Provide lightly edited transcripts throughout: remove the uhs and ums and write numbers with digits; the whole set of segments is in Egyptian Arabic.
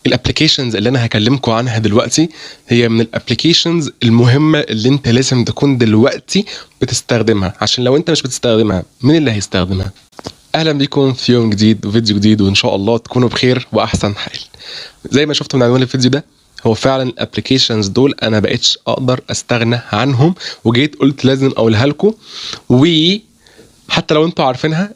ال applications اللي انا هكلمكم عنها دلوقتي هي من ال applications المهمة اللي انت لازم تكون دلوقتي بتستخدمها، عشان لو انت مش بتستخدمها مين اللي هيستخدمها؟ اهلا بيكم في يوم جديد وفيديو جديد، وان شاء الله تكونوا بخير واحسن حال. زي ما شفتوا من عنوان الفيديو ده، هو فعلا ال applications دول انا بقيتش اقدر استغنى عنهم، وجيت قلت لازم اقولها لكم، وحتى لو انتوا عارفينها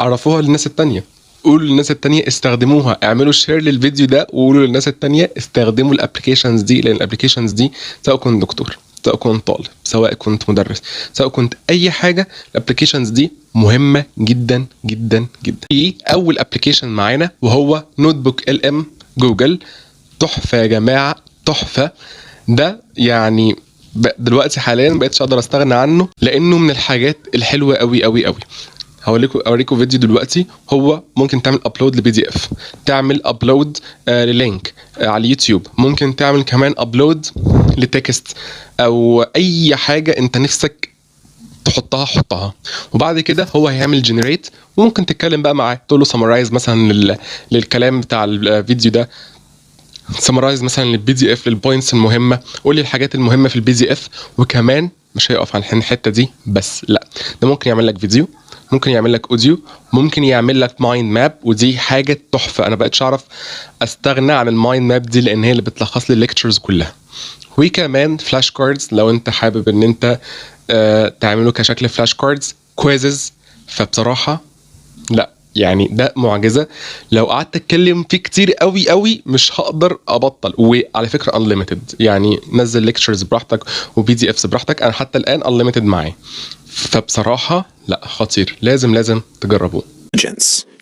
عرفوها للناس التانية، قولوا للناس التانية استخدموها، اعملوا share للفيديو ده وقولوا للناس التانية استخدموا ال applications دي، لان ال applications دي سواء كنت دكتور، سواء كنت طالب، سواء كنت مدرس، سواء كنت اي حاجه، ال applications دي مهمة جدا جدا جدا. في اول application معانا وهو NotebookLM جوجل. تحفة يا جماعه، تحفة. ده يعني دلوقتي حاليا ما بقتش اقدر استغنى عنه، لانه من الحاجات الحلوة قوي قوي قوي. اوريكم فيديو دلوقتي. هو ممكن تعمل upload ل PDF، تعمل upload ل link على اليوتيوب، ممكن تعمل كمان upload ل text او اي حاجة انت نفسك تحطها حطها، وبعد كده هو هيعمل generate، وممكن تتكلم بقى معاه تقول له summarize مثلا للكلام بتاع الفيديو ده، summarize مثلا لل PDF، لل points المهمه، قول لي الحاجات المهمة في ال PDF. وكمان مش هيقف عن الحتة دي بس، لا ده ممكن يعمل لك فيديو، ممكن يعمل لك audio، ممكن يعمل لك mind map، ودي حاجة تحفة. انا بقيتش اعرف استغنى عن ال mind map دي، لان هي اللي بتلخص لي ال lectures كلها. وكمان flash cards لو انت حابب ان انت تعمله كشكل flash cards، quizzes. فبصراحة لا يعني ده معجزه، لو قعدت اتكلم فيه كتير قوي قوي مش هقدر ابطل. وعلى فكرة unlimited، يعني نزل lectures براحتك و PDFs براحتك، انا حتى الان unlimited معايا. فبصراحة لا خطير، لازم لازم تجربوه.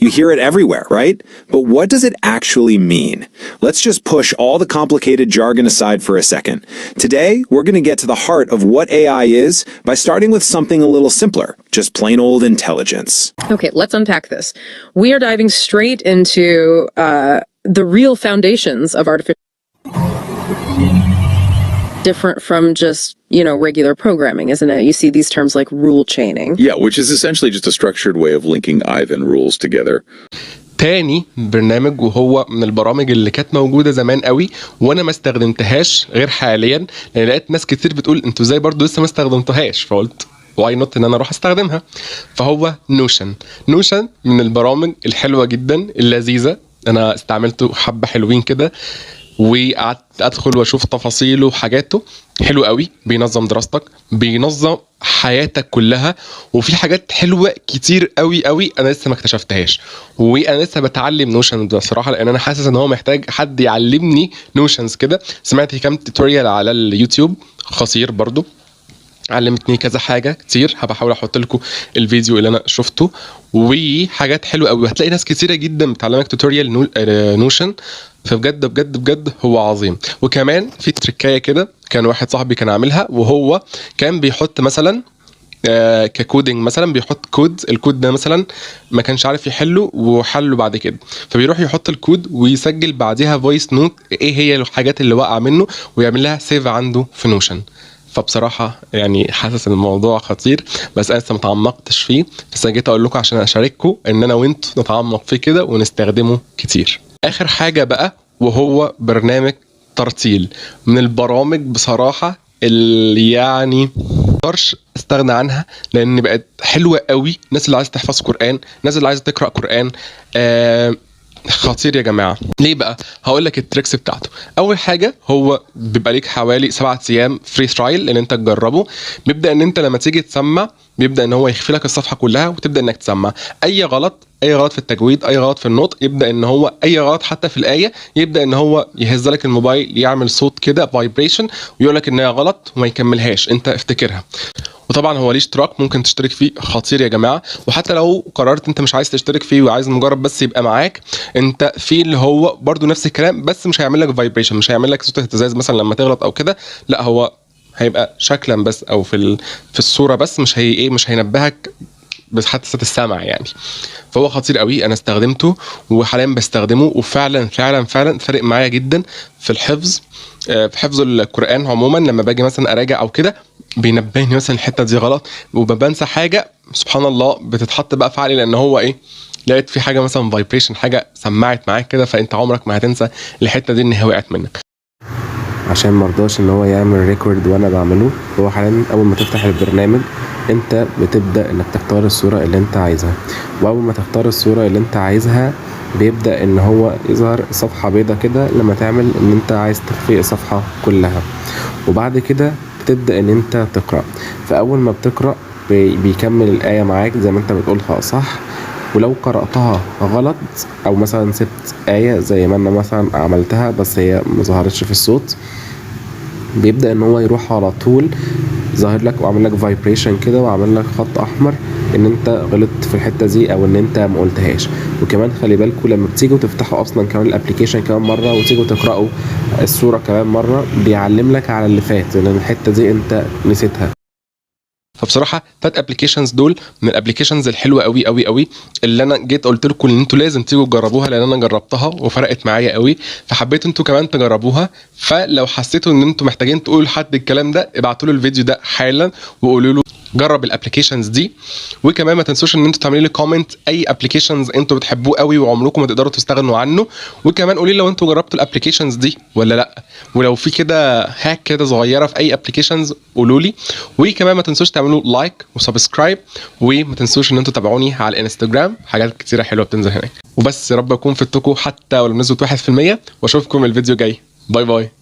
You hear it everywhere, right? But what does it actually mean? Let's just push all the complicated jargon aside for a second. Today, we're going to get to the heart of what AI is by starting with something a little simpler, just plain old intelligence. Okay, let's unpack this. We are diving straight into the real foundations of artificial different from just regular programming, isn't it? You see these terms like rule chaining. Yeah, which is essentially just a structured way of linking Ivan rules together. تاني برنامج، وهو من البرامج اللي كانت موجودة زمان قوي وانا ما استخدمتهاش غير حاليا، لان لقيت ناس كتير بتقول انتوا ازاي برضو لسه ما استخدمتهاش، فقلت why not ان انا اروح استخدمها. فهو Notion. Notion من البرامج الحلوة جدا اللذيذه، انا استعملته حبه حلوين كده، وقعدت ادخل واشوف تفاصيله وحاجاته. حلو قوي، بينظم دراستك، بينظم حياتك كلها، وفي حاجات حلوة كتير قوي قوي انا لسه ما اكتشفتهاش، وانا لسه بتعلم Notion بصراحه، لان انا حاسس ان هو محتاج حد يعلمني Notions كده. سمعت كام tutorial على اليوتيوب خطير برضو، علمتني كذا حاجة كتير، هبقى احاول احط لكم الفيديو اللي انا شفته، وحاجات حلوة قوي. هتلاقي ناس كتيرة جدا بتعلمك tutorial Notion. فبجد بجد بجد هو عظيم. وكمان في تريكايه كده كان واحد صاحبي كان عاملها، وهو كان بيحط مثلا ك coding مثلا، بيحط code، ال code ده مثلا ما كانش عارف يحله وحله بعد كده، فبيروح يحط الكود ويسجل بعديها voice note ايه هي الحاجات اللي وقع منه، ويعمل لها save عنده في Notion. فبصراحة يعني حاسس ان الموضوع خطير، بس انا لسه ما تعمقتش فيه، بس انا جيت اقول لكم عشان اشارككم ان انا وانتوا نتعمق فيه كده ونستخدمه كتير. اخر حاجة بقى، وهو برنامج ترتيل، من البرامج بصراحة اللي يعني مقدرش استغنى عنها، لان بقت حلوة قوي. الناس اللي عايزه تحفظ قران، الناس اللي عايزه تقرا قران، خطير يا جماعة. ليه بقى؟ هقول لك ال tricks بتاعته. اول حاجه، هو بيبقى ليك حوالي 7 ايام free trial ان انت تجربه. بيبدا ان انت لما تيجي تسمع بيبدا ان هو يخفي لك الصفحة كلها، وتبدا انك تسمع. اي غلط، اي غلط في التجويد، اي غلط في النطق، يبدا ان هو اي غلط حتى في الايه، يبدا ان هو يهز لك الموبايل، يعمل صوت كده vibration، ويقول لك ان هي غلط وما يكملهاش، انت افتكرها. وطبعا هو ليه اشتراك ممكن تشترك فيه، خطير يا جماعه. وحتى لو قررت انت مش عايز تشترك فيه وعايز مجرد بس يبقى معاك، انت في اللي هو برده نفس الكلام، بس مش هيعمل لك vibration، مش هيعمل لك صوت اهتزاز مثلا لما تغلط او كده، لا هو هيبقى شكلا بس او في الصورة بس، مش هي ايه، مش هينبهك بس حتى السمع يعني. فهو خطير قوي، انا استخدمته وحاليا بستخدمه، وفعلا فعلا فعلا فرق معايا جدا في الحفظ، في حفظ القران عموما. لما باجي مثلا اراجع او كده بينبهني مثلا الحتة دي غلط، وبنسى حاجه، سبحان الله بتتحط بقى في عقلي، لان هو ايه لقيت في حاجة مثلا vibration، حاجة سمعت معاك كده، فانت عمرك ما هتنسى الحتة دي ان هي وقعت منك. عشان مرضاش ان هو يعمل record وانا بعمله. هو حاليا اول ما تفتح البرنامج انت بتبدأ انك تختار الصورة اللي انت عايزها، واول ما تختار الصورة اللي انت عايزها بيبدأ ان هو يظهر صفحة بيضة كده لما تعمل ان انت عايز تخفي الصفحة كلها، وبعد كده بتبدأ ان انت تقرأ. فاول ما بتقرأ بيكمل الآية معاك زي ما انت بتقولها صح، ولو قرأتها غلط او مثلا سبت آية زي ما انا مثلا عملتها بس هي ما ظهرتش في الصوت، بيبدأ ان هو يروح على طول ظاهر لك وعامل لك vibration كده وعامل لك خط احمر ان انت غلطت في الحتة دي او ان انت ما قلتهاش. وكمان خلي بالكوا لما بتيجوا تفتحوا اصلا كمان ال application كمان مرة وتيجوا تقرأوا السورة كمان مرة بيعلم لك على اللي فات لان الحتة دي انت نسيتها. فبصراحة تلات applications دول من ال applications الحلوة قوي قوي قوي اللي انا جيت قلت لكم ان انتوا لازم تيجوا تجربوها، لان انا جربتها وفرقت معايا قوي، فحبيت انتوا كمان تجربوها. فلو حسيتوا ان انتوا محتاجين تقولوا لحد الكلام ده ابعتوا له الفيديو ده حالا وقولوا له جرب ال applications دي. وكمان ما تنسوش ان انتوا تعملوا لي comment اي applications انتوا بتحبوه قوي وعمركم ما تقدروا تستغنوا عنه، وكمان قولي لي لو انتوا جربتوا ال applications دي ولا لا، ولو في كده hack كده صغيرة في اي applications قولوا لي. وكمان ما تنسوش تعملوا like و subscribe، وما تنسوش ان انتوا تتابعوني على الانستجرام، حاجات كتيرة حلوة بتنزل هناك. وبس يا رب اكون فدتكم حتى ولو بنسبة 1%، واشوفكم الفيديو الجاي. bye bye.